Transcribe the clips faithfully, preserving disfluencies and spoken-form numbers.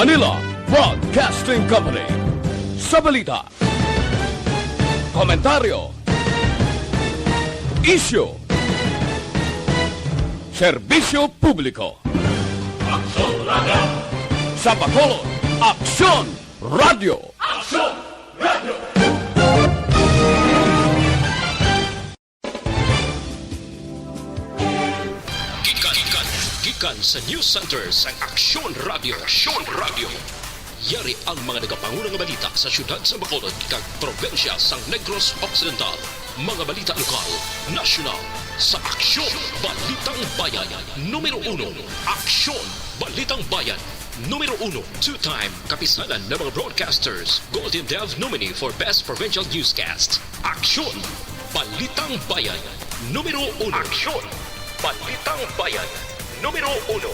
Manila Broadcasting Company. Sa balita, komentaryo, isyu, serbisyo publiko. Aksyon Radio. Sa Bacolod, Aksyon Radio. Aksyon Radio. Gikan, gikan, gikan sa News Center sang Aksyon Radio. Aksyon Radio. Yari ang mga nagapanguna nga balita sa siyudad sa Bacolod kag probinsya sang Negros Occidental. Mga balita lokal, nasyonal, sa Aksyon, Balitang Bayan, numero uno. Aksyon, Balitang Bayan, numero uno. Two-time Kapisanan ng mga Broadcasters Golden Dove nominee for Best Provincial Newscast. Aksyon, Balitang Bayan, numero uno. Aksyon, Balitang Bayan, numero uno.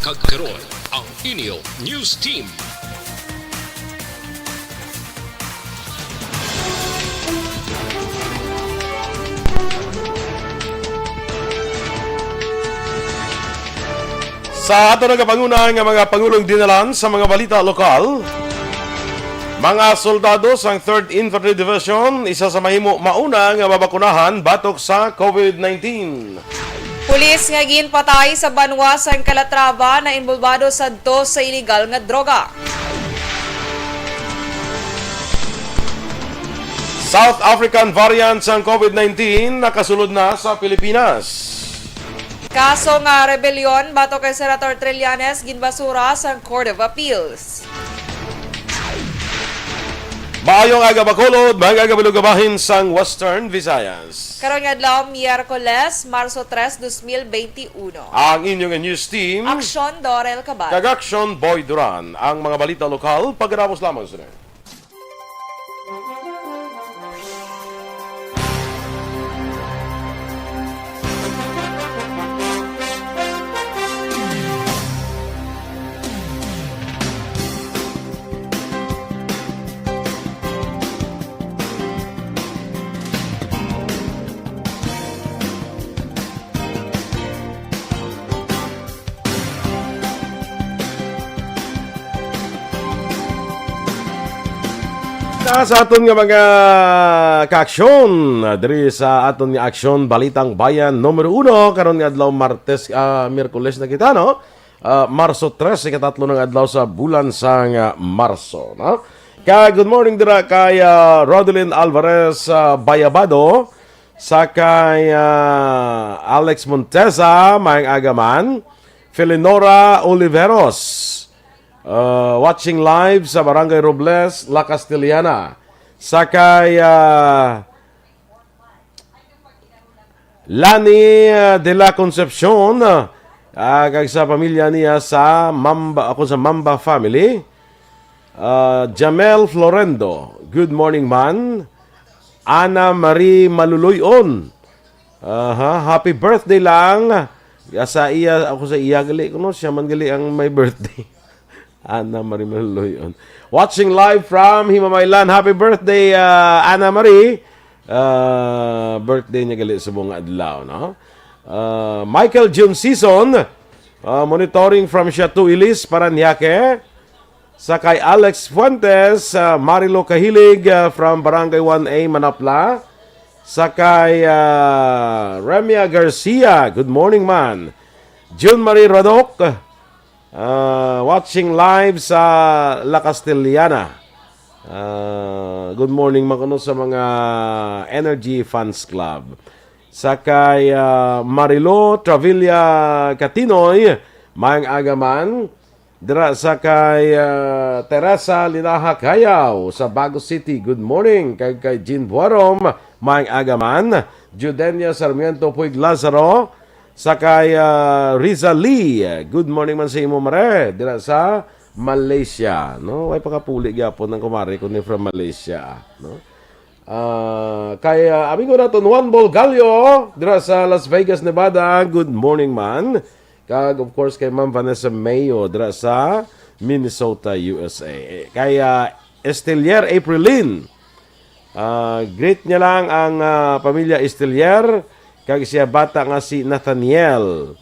Kag karon, ang inyo news team. Sa ato nagapanguna nga mga pangulong dinalan sa mga balita lokal, mga soldado sang Third Infantry Division, isa sa mahimo mauna nga mabakunahan batok sa covid nineteen. Pulis nga ginpatay sa banwa sang Calatrava na inbolbado sadto sa iligal nga droga. South African variant sang covid nineteen nakasulod na sa Pilipinas. Kaso nga rebelyon batok kay Senator Trillanes ginbasura sang Court of Appeals. Maayong aga, Bacolod, maayong aga, Balugabahin sang Western Visayas. Karon nga adlaw, Miyerkules, Marso tres, dos mil bente uno. Ang inyong news team, Aksyon Dorel Cabal. Kag Aksyon Boy Duran. Ang mga balita lokal, pagkatapos lamang sila. Na sa aton nga mga kaaksyon, diri sa aton nga aksyon, Balitang Bayan numero uno, karon nga adlaw, Martes, ah, Miyerkules na kita, no? Ah, Marso tres, ikatatlo nga adlaw sa bulan sang, ah, Marso, no? Ka good morning dira kay, ah, Rodelin Alvarez, ah, Bayabado, sa kay, ah, Alex Montesa, maayong aga man. Felinora Oliveros, ah, watching live sa Barangay Robles, La Castellana. Sa kay, ah, Lani, ah, de la Concepcion, ah, kag sa pamilya niya sa Mamba, ako sa Mamba family. Ah, Jamel Florendo, good morning man. Ana Marie Maluloy-on. Aha, happy birthday lang. Ya sa iya, ako sa iya gali kuno, siya man gali ang may birthday. Ana Marie Maluloy-on. Watching live from Himamaylan. Happy birthday, ah, Ana Marie. Ah, birthday niya gali subong nga adlaw, no? Ah, Michael June Season, ah, monitoring from Siatu Ilis, Parañaque. Sa kay Alex Fuentes, ah, Marilo Kahilig, ah, from Barangay one A, Manapla. Sa kay, ah, Remia Garcia, good morning man. June Marie Rodok, ah, watching live sa La Castellana. Ah, good morning man kuno sa mga Energy Fans Club. Sa kay, ah, Marilo Travilla Katinoy, maayong aga man. Dira sa kay, ah, Teresa Linaha Cayaw sa Bago City, good morning. Kag kay Jean Buarom, maayong aga man. Judenia Sarmiento Puig Lazaro, sa kay, ah, Riza Lee, good morning man sa imo, mare. Dira sa Malaysia, no? Way pakapuli gyapon ang kumare ko ni from Malaysia, no? Ah, kay, ah, amigo naton Juan Bolgallo, dira sa Las Vegas, Nevada, good morning man. Kag, of course, kay Ma'am Vanessa Mayo, dira sa Minnesota, U S A. Eh, kay, ah, Estelier Aprilin, ah, greet niya lang ang, ah, pamilya Estelier, kag siya bata nga si Nathaniel.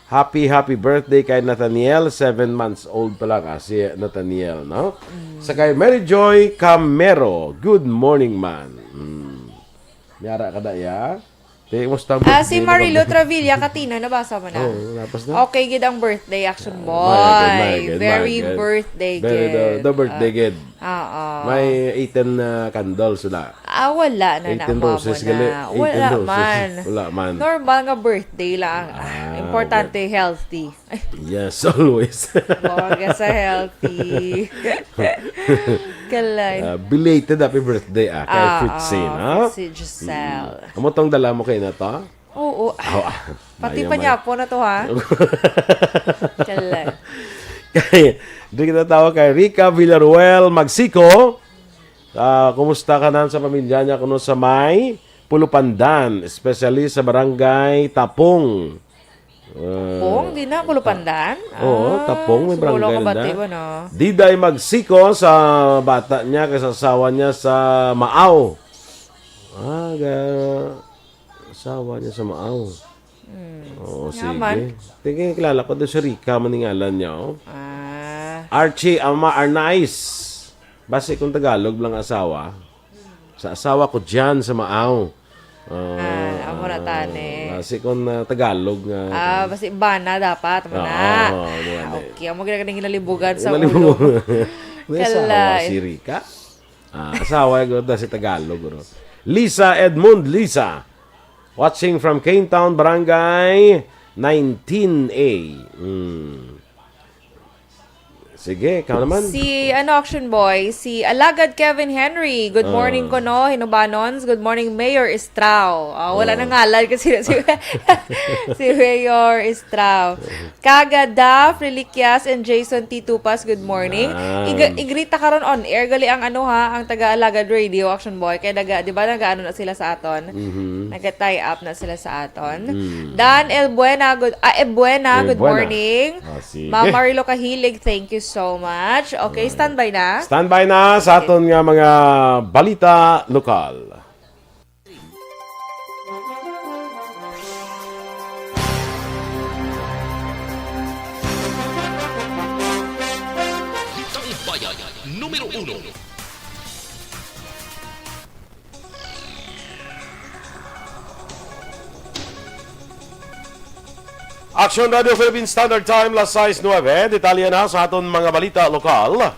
Happy, happy birthday kay Nathaniel. Seven months old pa lang, ah, si Nathaniel, no? Mm. Sa kay Mary Joy Camero, "Good morning, man." Mm. Yara ka da, ya? Te, musta ang Ah, si birthday mo Marilo kag Travilla Katino, nabasa mo na? Oo, tapos na. Okay gid ang birthday, Action Ah, Boy. Very good, very Very good. birthday Very gid. the, the birthday Ah, gid. oo. May eighteen, ah, candles sila. Ah, wala na na, Eighteen mamo roses na. gali. Eighteen Wala roses. man. Wala man. Normal nga birthday lang. Ah, Ah, importante okay. healthy. Yes, always. Baga sa healthy. Kalay. Ah, belated happy birthday, ah, kay Ah, Fritzy, ah, no? Fritzy Giselle. Mm. Amo tong dala mo kay na to? Oo. Ah, ah, Pati mayo, pa mayo. niya po na to, ha? Kalay. Kay, di kita tawag kay Rica Villaruel Magsico. Ah, kumusta ka nan sa pamilya niya kuno sa may Pulupandan, especially sa barangay Tapong? Ah, Tapong, di na, Pulupandan? Oo, Ah, Tapong, may sumulo barangay ka na ba, da. Tiwan, ah? Diday Magsiko sa bata niya kay sa asawa niya sa Maaw. Ah, ga-, asawa niya sa Maaw. Hmm. Oo, Nga sige. man. Tingin, kilala ko doon si Rica, maningalan niya, oh. Ah. Archie Ama Arnaiz. Basi kung Tagalog lang asawa. Sa asawa ko dyan sa Maaw. Ah, Ah, amo na tani. Basi kung, ah, Tagalog nga, Ah, basi bana dapat, amo Oo, na. oo, amo na. Okay, amo gid ang ginalibugan sa Ginalibugan. ulo. May asawa Kalay. si Rica? Ah, asawa ko na si Tagalog, bro. Lisa Edmund Lisa, watching from Cane Town, Barangay nineteen A. Hmm. Sige, ikaw naman. Si, ano, Action Boy, si Alagad Kevin Henry. Good morning Ah. ko, no, Hinubanons. Good morning, Mayor Estrao. Ah, wala Ah. na ngalan kasi si, si Mayor Estrao. Kaga Daph Reliquias and Jason T Tupas, good morning. Nan. Iga-, igrita karon on air gali ang, ano, ha, ang taga Alagad Radio, Action Boy. Kay naga, di ba, nagaano na sila sa aton? Mhm. Naga-tie up na sila sa aton. Mm. Dan El Buena, good, ah, Ebuena, Eh, good Buena. morning. Ah, sige. Ma'am Marilo Kahilig, thank you so much. Okay, Ayan. standby na. Standby na sa Okay. aton nga mga balita lokal. Tambayan numero uno. Action Radio Philippine Standard Time, las sais nuebe. Detalye na sa aton mga balita lokal.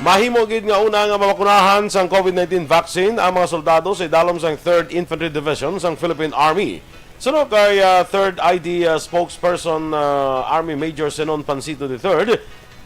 Mahimo gid nga una nga mabakunahan sang COVID nineteen vaccine ang mga soldado sa idalom sang Third Infantry Division sang Philippine Army. Suno kay, ah, Third I D, ah, spokesperson, ah, Army Major Zenon Pancito the third,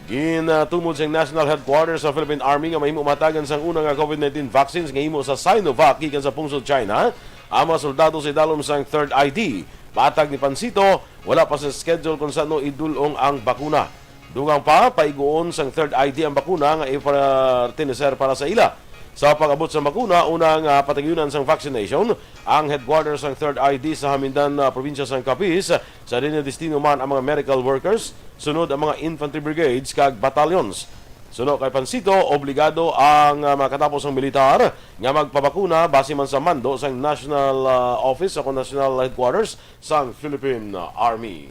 ginatumod sang National Headquarters sa Philippine Army nga mahimo mahatagan sang una nga COVID nineteen vaccines nga himo sa Sinovac gikan sa pungsod China ang mga soldado sa idalom sang Third I D. Matag ni Pancito, wala pa sa schedule kung sano idul-ong ang bakuna. Dugang pa, paiguon sang Third I D ang bakuna nga ipertineser para sa ila. Sa pag-abot sang bakuna, una nga patagyunan sang vaccination ang headquarters sang Third I D sa Jamindan, ah, probinsya sang Capiz, sa diin destino man ang mga medical workers, sunod ang mga infantry brigades kag battalions. Suno kay Pancito, obligado ang, ah, makatapos ang militar nga magpabakuna base man sa mando sang National, ah, Office o National Headquarters sang Philippine Army.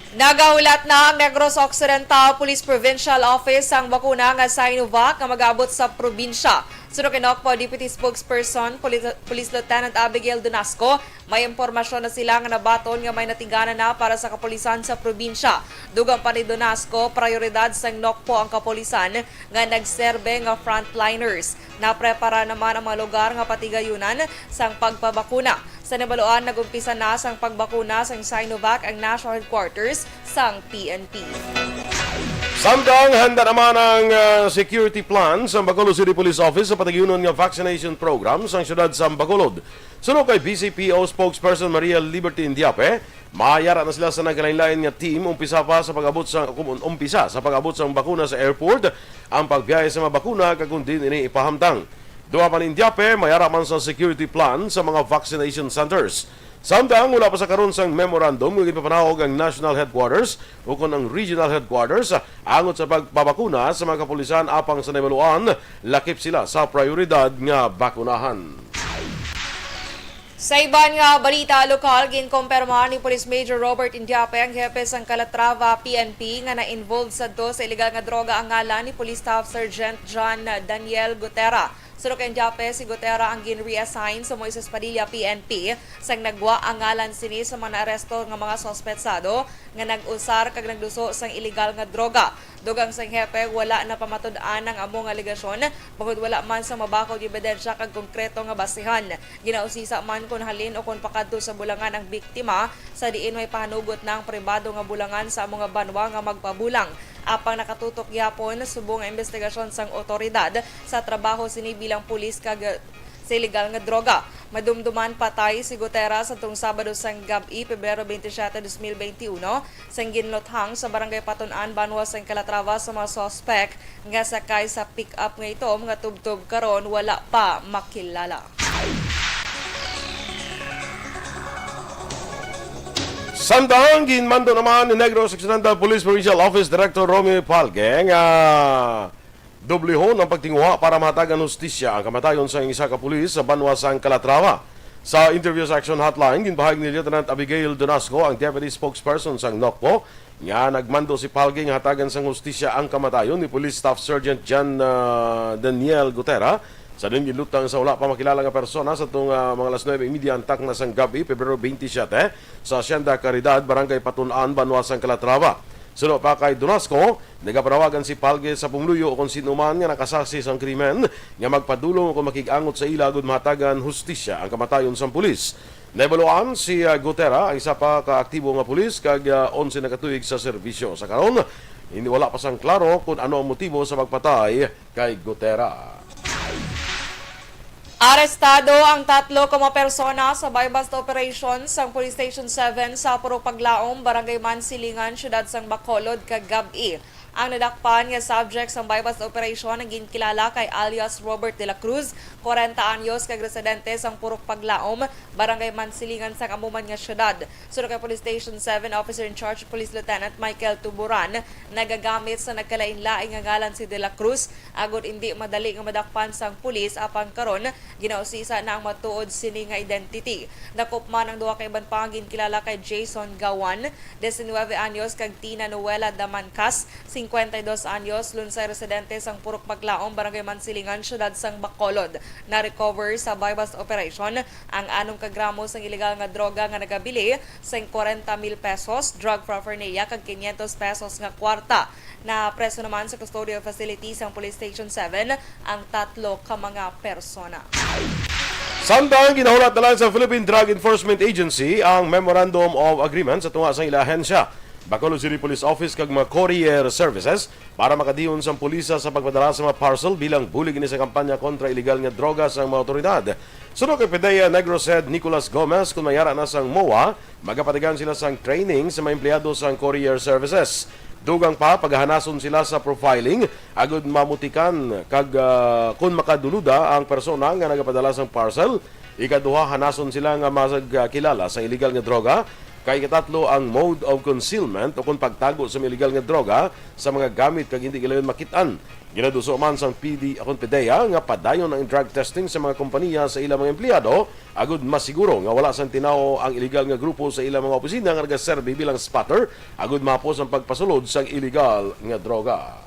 Nagahulat na ang Negros Occidental Police Provincial Office sang bakuna nga Sinovac nga mag-abot sa probinsya. Suno kay Nocpo Deputy Spokesperson, Poli-, Police Lieutenant Abigail Donasco, may impormasyon na sila nga nabaton nga may natingganan na para sa kapulisan sa probinsya. Dugang pa ni Donasco, prayoridad sang Nocpo ang kapulisan nga nagserbe nga frontliners. Naprepara naman ang mga lugar nga patigayunan sang pagpabakuna. Sa nabaluan, nag-umpisa na sang pagbakuna sang Sinovac ang National Headquarters sang P N P. Samtang handa naman ang, ah, security plan sang Bacolod City Police Office sa patagyunon nga vaccination program sang siyudad sang Bacolod. Suno kay V C P O spokesperson Maria Liberty Indiape, mayara na sila sa nagkalain-lain nga team, umpisa pa sa pag-abot sa, kum-, umpisa sa pag-abot sang bakuna sa airport, ang pagbiyahe sa mga bakuna, kag kon diin ini ipahamtang. Duha pa ni Indiape, mayara man sa security plan sa mga vaccination centers. Samtang wala pa sa karon sang memorandum nga ginpapanahog ang National Headquarters ukon ang Regional Headquarters angot sa pagpabakuna sa mga kapulisan, apang sa nahibaluan, lakip sila sa prayoridad nga bakunahan. Sa iban nga balita lokal, ginkumpirma ni Police Major Robert Indiape, ang hepe sang Calatrava P N P, nga na-involved sadto sa iligal nga droga ang ngalan ni Police Staff Sergeant John Daniel Gutera. Suno kay Indiape, si Gutera ang gin-reassign sa Moises Padilla P N P, sang nagwa ang ngalan sini sa mga naaresto nga mga suspetsado nga nag-usar kag nagduso sang iligal nga droga. Dugang sang hepe, wala na pamatud-an ang amo nga alegasyon, bangod wala man sa mabakod nga ebidensya kag konkreto nga basihan. Ginausisa man kon halin o kon pakadto sa bulangan ang biktima, sa diin may pahanugot na ang pribado nga bulangan sa amo nga banwa nga magpabulang. Apang nakatutok gihapon subong nga imbestigasyon sang awtoridad sa trabaho sini bilang pulis kag sa iligal nga droga. Madumduman patay si Gutera sa tung Sabado sang gab-i, Pebrero twenty-seven, twenty twenty-one, sang ginluthang sa Barangay Patun-an, banwa sang Calatrava, sa mga suspek nga sakay sa pick-up nga itom nga tubtob karon wala pa makilala. Samtang ginmando naman ni Negros Occidental Police Provincial Office Director Romy Palge nga dublihon ang pagtinguha para mahatagan hustisya ang kamatayon sang isa ka pulis sa banwa sang Calatrava. Sa interview sa Action Hotline, ginpahayag ni Lieutenant Abigail Donasco, ang deputy spokesperson sang NOCPO, nga nagmando si Palge nga hatagan sang hustisya ang kamatayon ni Police Staff Sergeant John, ah, Daniel Gutera, sa diin ginluthang sa wala pa makilala nga persona sa tung, ah, mga alas nuebe y media ang takna sang gab-i, Pebrero twenty-seven, sa Hacienda Caridad, Barangay Patun-an, banwa sang Calatrava. Suno pa kay Donasco, nagapanawagan si Palge sa pumuluyo o kon sino man nga nakasaksi sang krimen nga magpadulong o kon makig-angot sa ila agud mahatagan hustisya ang kamatayon sang pulis. Nahibaluan si, ah, Gutera, ang isa pa ka aktibo nga pulis kag, ah, onse na ka tuig sa serbisyo. Sa karon, hindi, wala pa sang klaro kon ano ang motibo sa pagpatay kay Gutera. Arestado ang tatlo ka mga persona sa buy-bust operation sang Police Station seven sa Purok Paglaom, Barangay Mansilingan, Siyudad sang Bacolod, kagab-i. Ang nadakpan nga subject sang buy-bust operation ang ginkilala kay alias Robert de la Cruz, kwarenta anyos, kag residente sang Purok Paglaom, Barangay Mansilingan, sang amo man nga siyudad. Suno kay Police Station seven Officer in Charge Police Lieutenant Michael Tuburan, nagagamit sa nagkalainlain nga ngalan si De La Cruz, agod indi madali nga madakpan sang pulis, apang karon ginausisa na ang matuod sini nga identity. Dakop man ang duha ka iban pa nga ginkilala kay Jason Gawan, diecinueve anyos, kag Tina Noela Damancas, cincuenta y dos anyos, lunsay residente sang Purok Paglaom, Barangay Mansilingan, Siyudad sang Bacolod. Na-recover sa buy-bust operation ang anom ka gramo sang iligal nga droga nga nagabili sang kwarenta mil pesos, drug paraphernalia, kag quinientos pesos nga kwarta. Napreso naman sa custodial facility sang Police Station seven ang tatlo ka mga persona. Samtang ginahulat na lang sa Philippine Drug Enforcement Agency ang Memorandum of Agreement sa tunga sang ila ahensya, Bacolod City Police Office kag mga courier services para makadiyon sang pulisa sa pagpadala sa mga parcel bilang bulig ini sa kampanya kontra iligal nga droga sang mga awtoridad. Suno kay PDEA Negros Head Nicolas Gomez, kon mayara na sang MOA, magapatigan sila sang training sa mga empleyado sang courier services. Dugang pa, paghanason sila sa profiling agud mamutikan kag, ah, kon makaduluda ang persona nga nagapadala sang parcel. Ikaduha, hanason sila nga makilala sa iligal nga droga. Kay ikatatlo, ang mode of concealment o kon pagtago sa iligal nga droga sa mga gamit kag hindi gilayon makit-an. Ginaduso man sang P D, akon, PDEA nga padayon ang drug testing sa mga kompanya sa ilang mga empleyado agud masiguro nga wala sang tinawo ang iligal nga grupo sa ilang mga opisina nga nagaserbi bilang spotter agud mahapos ang pagpasulod sang iligal nga droga.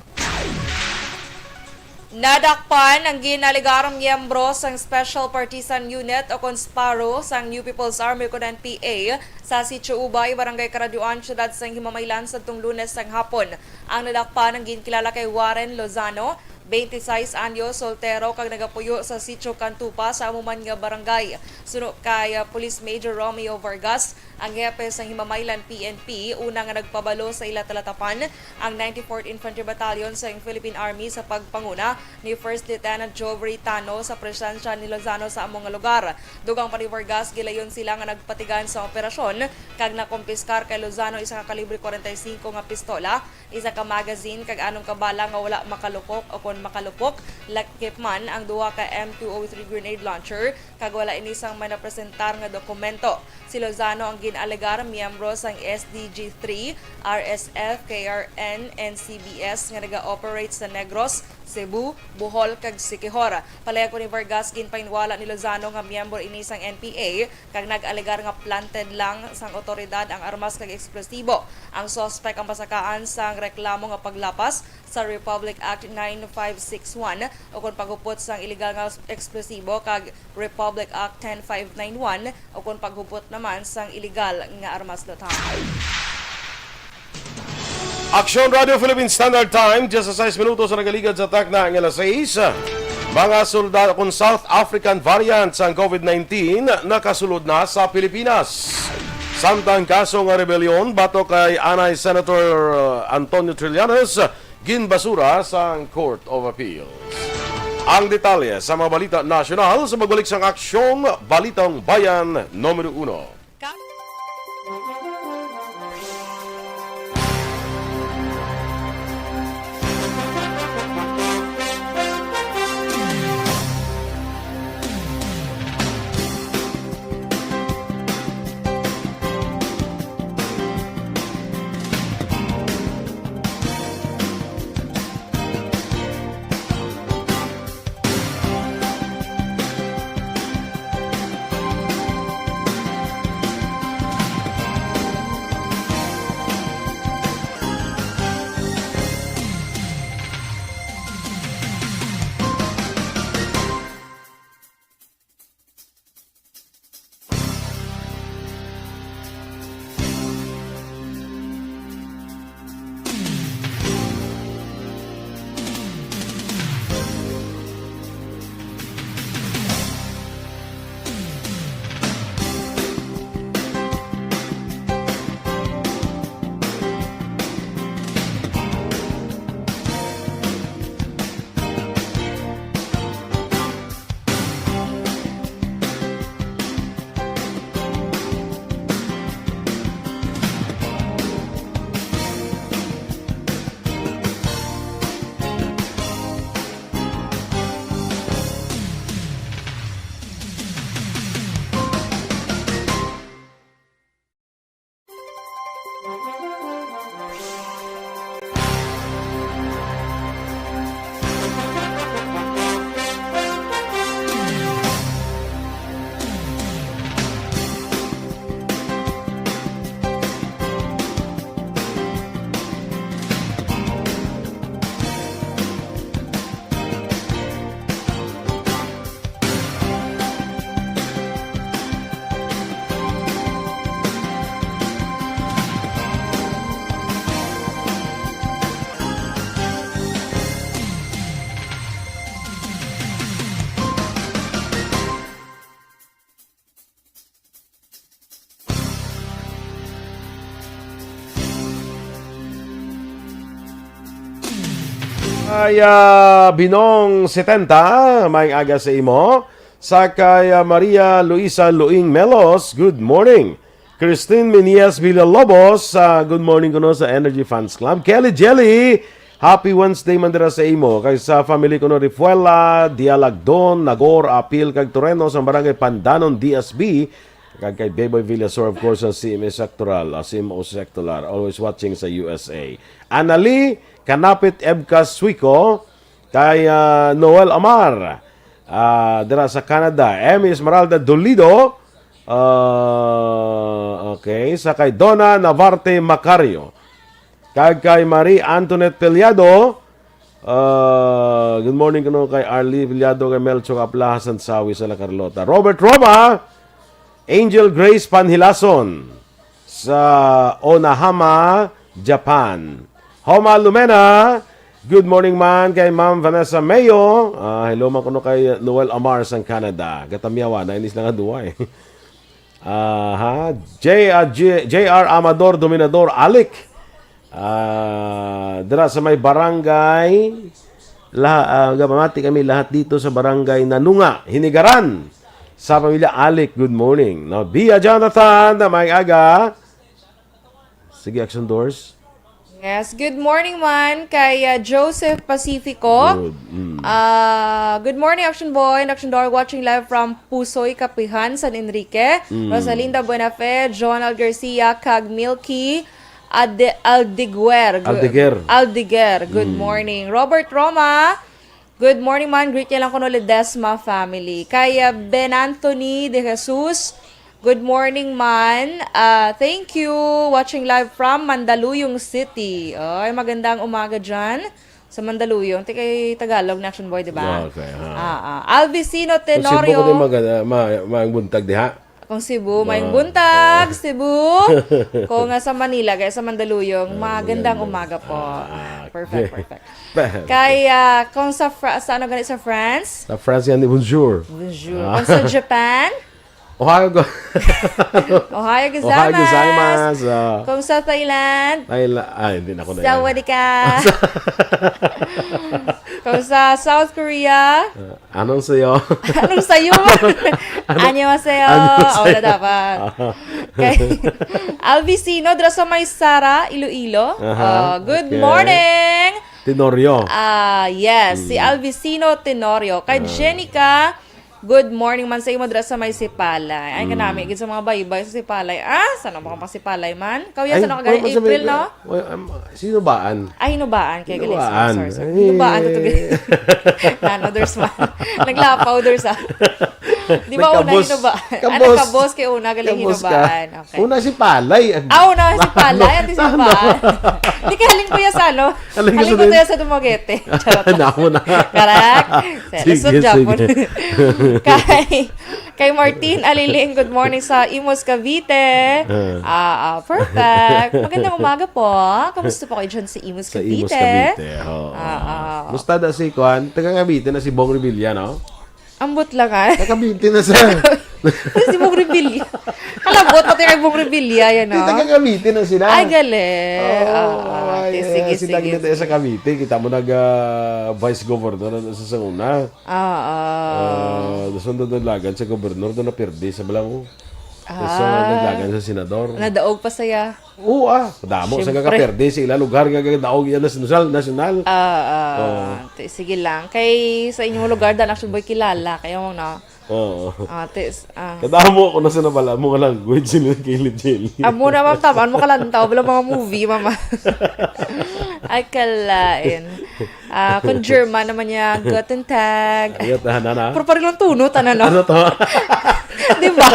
Nadakpan ang gin-alegar miyembro sang Special Partisan Unit o kon SPARU sang New People's Army o kon N P A sa Sitio Ubay, Barangay Karadioan, Siyudad sang Himamaylan, sadtong Lunes sang hapon. Ang nadakpan ang ginkilala kay Warren Lozano, twenty-seis anyos, soltero kag nagapuyo sa Sitio Cantupa sa amo man nga barangay. Suno kay, ah, Police Major Romeo Vargas, ang hepe sang Himamaylan P N P, una nga nagpabalo sa ila talatapan ang ninety-fourth Infantry Battalion sang Philippine Army sa pagpanguna ni First Lieutenant Jovery Tano sa presensya ni Lozano sa amo nga lugar. Dugang pa ni Vargas, gilayon sila nga nagpatigan sa operasyon kag nakumpiskar kay Lozano isa ka kalibre kwarenta y singko nga pistola, isa ka magazine kag anom ka bala nga wala makalukok o kon makalupok, lakip man ang duha ka M two oh three grenade launcher kag wala ini sang may napresentar nga dokumento. Si Lozano ang gin-alegar miyembro sang S D G three, R S F, K R N, N C B S nga naga-operate sa Negros, Cebu, Bohol, kag Siquijor. Palihog ni Vargas, ginpahinwala ni Lozano nga miyembro ini sang N P A kag nag-alegar nga planted lang sang awtoridad ang armas kag eksplosibo. Ang suspek ang pasakaan sang reklamo nga paglapas sa Republic Act nine five six one ukon paghupot sang iligal nga eksplosibo kag Republic Act ten five nine one ukon paghupot naman sang iligal nga armas. Lutang. Aksyon Radio Philippine Standard Time, diyesisais minutos ang nagaligad sa takna nga alas sais. Mga soldado kon South African variant sang covid nineteen nakasulod na sa Pilipinas. Samtang kaso nga rebelyon batok kay anay Senator, uh, Antonio Trillanes, ginbasura sang Court of Appeals. Ang detalye sa mga balita nasyonal sa pagbalik sang Aksyong Balitang Bayan Numero Uno. Ay, ah, Binong setenta, may aga sa imo. Sa kay, ah, Maria Luisa Luing Melos, good morning. Christine Menias Villalobos, ah, good morning kuno sa Energy Fans Club. Kelly Jelly, happy Wednesday man dira sa imo. Kay sa family kuno, Rifuela, Dialagdon, Nagor, Apil, kag Toreno sa Barangay Pandanon, D S B. Kag kay Beboy Villasor, of course, sa C M A Sectoral, ah, C M O Sectoral, always watching sa U S A. Anali, Kanapit, Ebka Suico, kay, ah, Noel Amar, ah, dira sa Canada. Emmy Esmeralda Dolido, ah, okay, sa kay Donna Navarte Macario. Kag kay Marie Antoinette Peliado, ah, good morning kuno kay Arlie Peliado, kay Melchor Aplaha Sansawi sa La Carlota. Robert Roma, Angel Grace Panhilason sa Onahama, Japan. Homa Lumena, good morning man kay Ma'am Vanessa Mayo. Ah, hello man kuno kay Noel Amar sang Canada. Gatamiawa, nainis lang nga duwa eh. Aha, J, ah, J, J R Amador Dominador Alik. Ah, dira sa may barangay, laha, ah, gapamati kami lahat dito sa barangay Nanunga, Hinigaran. Sa pamilya Alik, good morning. No, Bia Jonathan, na may aga. Sige, Action Doors. Yes, good morning man kay, uh, Joseph Pacifico. Good. Mm. Uh, good morning, Action Boy and Action Door, watching live from Pusoy, Capihan, San Enrique. Mm. Rosalinda Buenafe, Jonald Garcia, kag Milky Ade-, Aldeguer. Gu-, Aldeguer. Aldeguer, good Mm. morning. Robert Roma, Good morning, man. Greet niya lang kuno Ledesma family. Kay, ah, Ben Anthony de Jesus, good morning, man. Ah, thank you. Watching live from Mandaluyong City. Oy, magandang umaga dyan sa Mandaluyong. Ti kay Tagalog na, Action Boy, di ba? Okay, ha. Ah, ah. Alvicino Tenorio. Kung Cebu ko din maganda, ma-, maayong buntag diha. Kung Cebu, maayong buntag, Cebu. Kung, ah, sa Manila, kaya sa Mandaluyong, magandang umaga po. Ah, okay. Perfect, perfect. Kay, ah, kung sa Fra-, sa ano gani sa France? Sa France yan, bonjour. Bonjour. Ah. Kung sa Japan? Ohayo go-, Ohayo gozaimasu. Ohayo gozaimasu. Ah. Kung sa Thailand? Thailand. Ah, hindi na ako na yan. Sawadee ka. Kung sa South Korea? Ah, anong sayo? Anong sayo? Ano? Annyeonghaseyo. Annyeonghaseyo. Oh, wala dapat. Ah. Kay Alvicino, dira sa may Sara, Iloilo. Aha, oh, good morning. Tenorio. Ah, yes, si Alvicino Tenorio. Kay Jenica, good morning man sa imo dira sa may Sipalay. Ay, kanami gid sa mga baybay sa Sipalay. Ah, sana mo kang Sipalay man? Kay sa ano ka gani, April, no? Well, um, Hinubaan. Ay, Hinubaan. Kay gali, sorry, sorry. Hinubaan ko to, gali. Nano, there's one. Naglapaw, there's a. Di ba una Hinubaan? Ah, nagkabos kay una, gali Hinubaan. Okay. Una Sipalay. Ah, una Sipalay, ante Hinubaan. Di kay halin ko ya sa, ano? Halin ko to ya sa Dumaguete. Charot. Namo na. Correct. Sige, sige. Kay Kay Martin Aliling, good morning sa Imus, Cavite. Ah, ah, perfect. Magandang umaga po. Kamusta po kayo dyan sa Imus, Cavite? Sa Imus, Cavite, oo. Ah, ah. Musta da si Kuan? Taga Cavite na si Bong Revilla, no? Ambot lang, ah. Taga Cavite na sa Si Bong Revilla. Kalabot, pati kay Bong Revilla, yan, no? Di, taga Cavite na sila. Ay, gali. Oo, ah, ah. Sige, sige, sige. Sa Cavite, kita mo nag, ah, vice governor na sa, sa una. Ah, ah. Ah, dason daw naglagan sa gobernador, daw napirdi sa bala mo. Dason naglagan sa senador. Nadaog pa saya. Oo, ah. Kadamo sa kakapirdi sa ila lugar nga gadaog iya nasyonal, nasyonal. Ah, ah. Oo. Ti-, sige lang. Kay sa inyong lugar, dan, actually, boy, kilala kayo, no? Oo. Ah, ti-, ah. Kadamo ko na sa nabala mo nga language sila kay Jelly. Amo na, ma'am, tamaan mo kalantaw, wala mga movie, mama. Ay, kalain. Ah, kung German naman niya, Guten Tag. Ayot, ah, na, na. Pero pareho lang tono, tanan, no? Ano to? Di ba?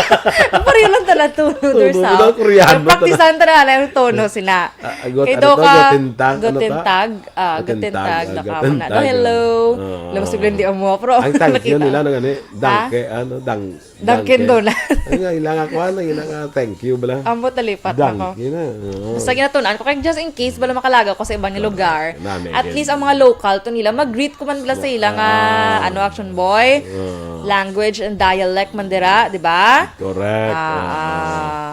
Pareho lang tanan tono, Tono, Dursaw. Daw Koreano, Praktisan tanan ang tono sila. Ah, ah, got-, Kay ano daw to? Ka, Guten Tag, ano Guten to? Tag, ah, Guten Guten Tag, Tag, ah, naka Guten mo na. Tag, Hello. Ah. Alam mo, siguro hindi amo, pero Ang tag yun nakita. Nila, nang ano eh, Ha? Danke, ano, dang-, Dunkin' Dunkin'. Donut. Ay, nga, ilang ako, ano, ilang, ah, thank you, bala. Ambot nalipat ako. Dunkin', ah, oo. Basta ginatunan ko, kaya just in case, bala makalagaw ko sa ibang lugar, Nami, at least ang mga local to nila, mag-greet ko man bala sa ila nga, Ah. ano, Action Boy, Ah. language and dialect man dira, di ba? Correct. Ah, Ah, ah. ah.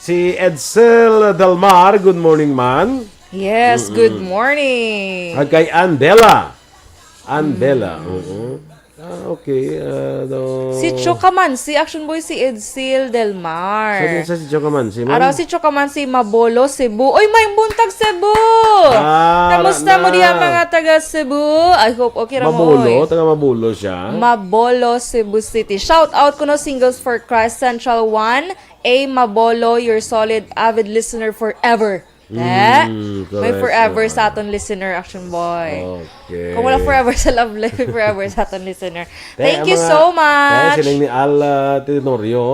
Si Edsel Dalmar, good morning, man. Yes, Mm-mm. Good morning. At kay Andela. Andela, Mm. oo. Ah, okay, ah, no. Si Chokaman, si Action Boy, si Edsel Dalmar. Sabi sa si Chokaman, si Ma'am? Araw si Chokaman, si Mabolo, Cebu. Uy, may buntag, Cebu! Ah, Kamusta wala mo diha, na. Mga taga Cebu? I hope okay ra mo, Mabolo, oy. Taga Mabolo siya. Mabolo, Cebu City. Shout out kuno, Singles for Christ, Central One. A Mabolo, your solid, avid listener forever. Mm, Eh, may correct, forever oo. Sa aton listener, Action Boy. Okay. Kung wala forever sa love life, may forever sa aton listener. Te, Thank ang you mga, so te, much. Siling ni Al, ah, Tenorio,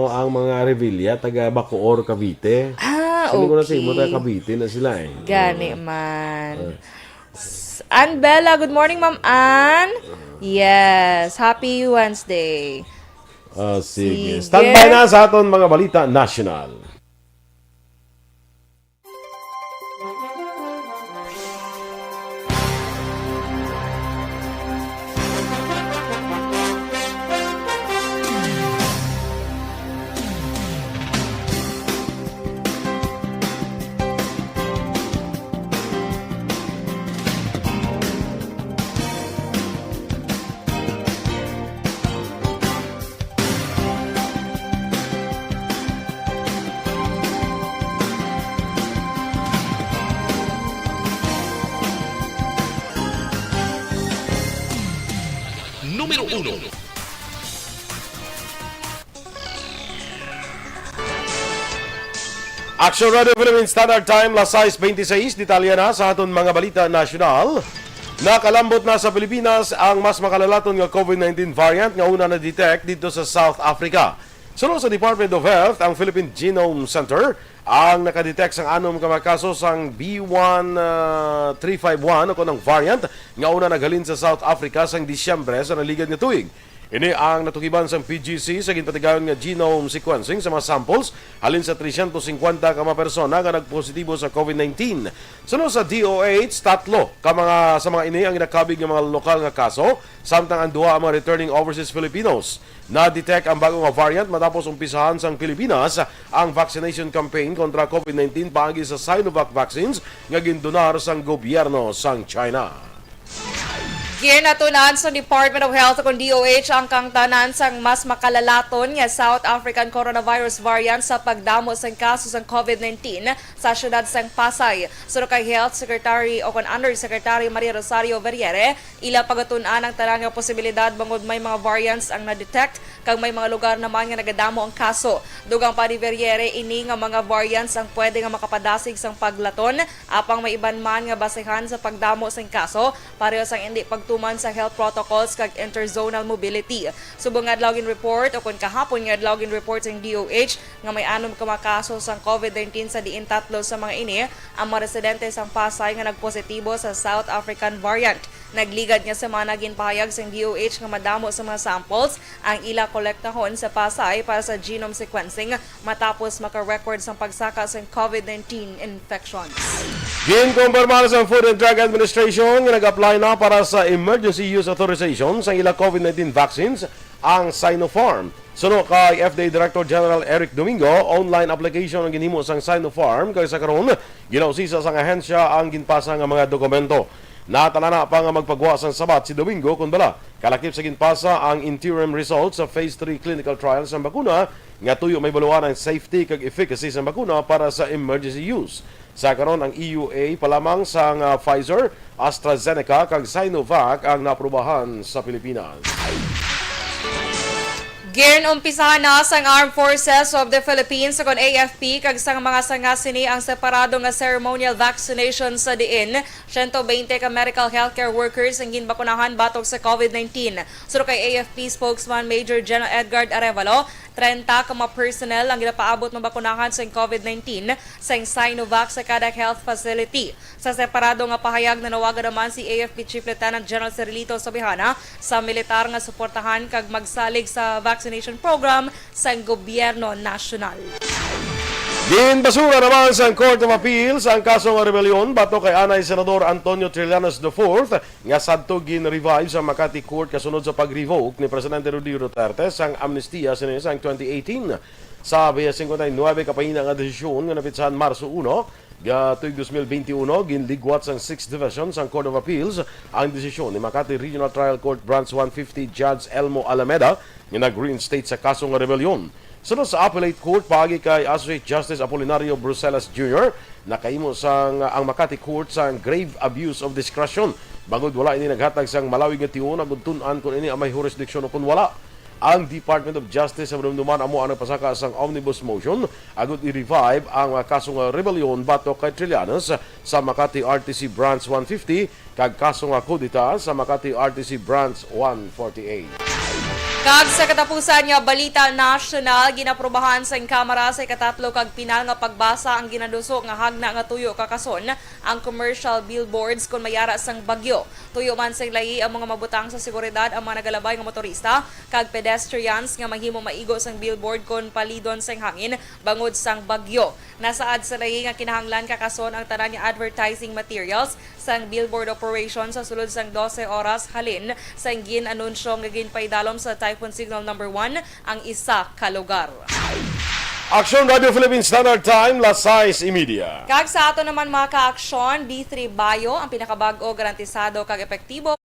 ang mga Revilla, taga Bacoor, Cavite. Ah, Siling ko na sa imo, okay. Taga Cavite na sila eh. Gani Oo. man. Ah. S-, Ann Bella, good morning, Ma'am Ann. Yes, happy Wednesday. Ah, sige. Sige. Standby na sa aton mga balita national. Numero uno. Action Radio Philippines Standard Time, las sais bente seis. Detalye na sa aton mga balita nasyonal. Nakalambot na sa Pilipinas ang mas makalalaton nga COVID nineteen variant nga una na-detect didto sa South Africa. Suno sa Department of Health, ang Philippine Genome Center ang nakadetect sang anom ka mga kaso sang B one three five one, o kon ang variant nga una naghalin sa South Africa sang Disyembre sa naligad nga tuig. Ini ang natukiban sang P G C sa ginpatigayon nga genome sequencing sa mga samples halin sa tresyentos singkwenta ka mga persona nga nagpositibo sa COVID nineteen. Suno sa D O H, tatlo ka mga, sa mga ini ang ginakabig nga mga lokal nga kaso, samtang ang duha ang mga returning overseas Filipinos. Na-detect ang bago nga variant matapos umpisahan sang Pilipinas ang vaccination campaign kontra COVID nineteen paagi sa Sinovac vaccines nga gindonar sang gobyerno sang China. Ginatun-an sa Department of Health, kon D O H, ang kangtanan sang mas makalalaton nga South African coronavirus variant sa pagdamo sang kaso sang COVID nineteen sa siyudad sang Pasay. Suno kay Health Secretary, o kon Undersecretary Maria Rosario Verriere, ila pagatun-an ang tanan nga posibilidad bangod may mga variants ang na-detect kag may mga lugar naman nga nagadamo ang kaso. Dugang pa ni Verriere, ini nga mga variants ang pwede nga makapadasig sang paglaton, apang may iban man nga basehan sa pagdamo sing kaso, pareho sang indi pagtuman sa health protocols kag interzonal mobility. Subong nga adlaw gin-report, o kon kahapon nga adlaw gin-report sang D O H, nga may anom ka mga kaso sang COVID nineteen, sa diin tatlo sa mga ini ang mga residente sang Pasay nga nagpositibo sa South African variant. Nagligad nga semana, ginpahayag sang D O H nga madamo sa mga samples ang ila kolektahon sa Pasay para sa genome sequencing matapos maka-record sang pagsaka sang COVID nineteen infections. Ginkumpirmar sang Food and Drug Administration nga nag-apply na para sa emergency use authorization sang ila COVID nineteen vaccines ang Sinopharm. Suno kay F D A Director General Eric Domingo, online application ang ginhimo sang Sinopharm, kag sa karon ginausisa sang ahensya ang ginpasa nga mga dokumento. Natalana pa nga magpagwa sang sabat si Domingo kon bala kalakip sa ginpasa ang interim results sa phase three clinical trial sang bakuna nga tuyo mahibaluan ang safety kag efficacy sang bakuna para sa emergency use. Sa karon, ang E U A pa lamang sang, ah, Pfizer, AstraZeneca, kag Sinovac ang naaprubahan sa Pilipinas. Ginumpisahan na sang Armed Forces of the Philippines, kon A F P, kag sang mga sanga sini ang separado nga ceremonial vaccination, sa diin siyento bente ka medical healthcare workers ang ginbakunahan batok sa COVID nineteen. Suno kay A F P spokesman Major General Edgard Arevalo, trenta ka mga personnel ang ginapaabot mabakunahan sa COVID nineteen sang Sinovac sa kada health facility. Sa separado nga pahayag, nanawagan naman si A F P Chief Lieutenant General Cirilito Sobihana sa militar nga suportahan kag magsalig sa vaccination program sang gobyerno nasyonal. Ginbasura naman sang Court of Appeals ang kaso nga rebellion batok kay anay Senador Antonio Trillanes the fourth nga sadto gin-revive sa Makati Court kasunod sa pag-revoke ni Presidente Rodrigo Duterte sang amnestia sini sang twenty eighteen. Sa biyas singkwenta y nuebe ka pahina nga desisyon nga napitsahan Marso uno, ga-, tuig dos mil benti uno, ginligwat sang Sixth Division sang Court of Appeals ang desisyon ni Makati Regional Trial Court Branch one fifty Judge Elmo Alameda nga nag-reinstate sa kaso nga rebellion. Suno sa Appellate Court, paagi kay Associate Justice Apolinario Bruselas Junior, nakahimo sang ang Makati Court sang grave abuse of discretion bangod wala ini naghatag sang malawig nga tion agud tun-an kon ini ang may jurisdiction o kon wala. Ang Department of Justice sa madumduman amo ang nagpasaka sang omnibus motion agud i-revive ang, ah, kaso nga rebellion batok kay Trillanes sa Makati R T C Branch one fifty kag kaso nga kudeta sa Makati R T C Branch one forty-eight. Kag sa katapusan nga balita nasyonal, ginaprubahan sang Kamara sa ikatatlo kag pinal nga pagbasa ang ginaduso nga hagna nga tuyo kakason ang commercial billboards kon may ara sang bagyo. Tuyo man sang layi ang mga mabutang sa seguridad ang mga nagalabay nga motorista kag pedestrians nga mahimo maigo sang billboard kon palidon sang hangin bangod sang bagyo. Nasaad sa layi nga kinahanglan kakason ang tanan nga advertising materials sang billboard operation sa sulod sang dose oras halin sang gin-anunsyo nga ginpaidalom sa Typhoon Signal Number One ang isa ka lugar. Aksyon Radio Philippine Standard Time, las sais y media. Kag sa ato naman, mga ka-aksyon, D three Bio, ang pinakabag-o, garantisado kag epektibo.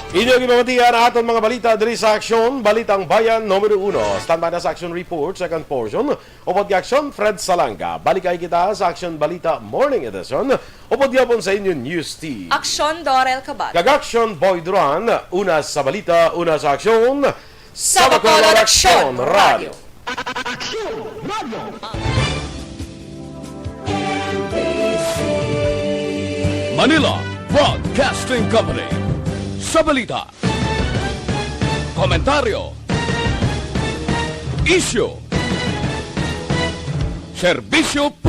Inyo gipamatian ang aton mga balita diri sa Aksyon, Balitang Bayan numero uno. Standby na sa Aksyon Report, second portion. Upod kay Aksyon, Fred Salanga. Balik kay kita sa Aksyon Balita Morning Edition. Upod gyapon sa inyo News Team. Aksyon, Dorel Cabal. Kag Aksyon, Boy Duran. Una sa balita, una sa aksyon. Sa Bacolod Aksyon Radio. Manila Broadcasting Company. Sa balita, komentaryo, isyu, serbisyo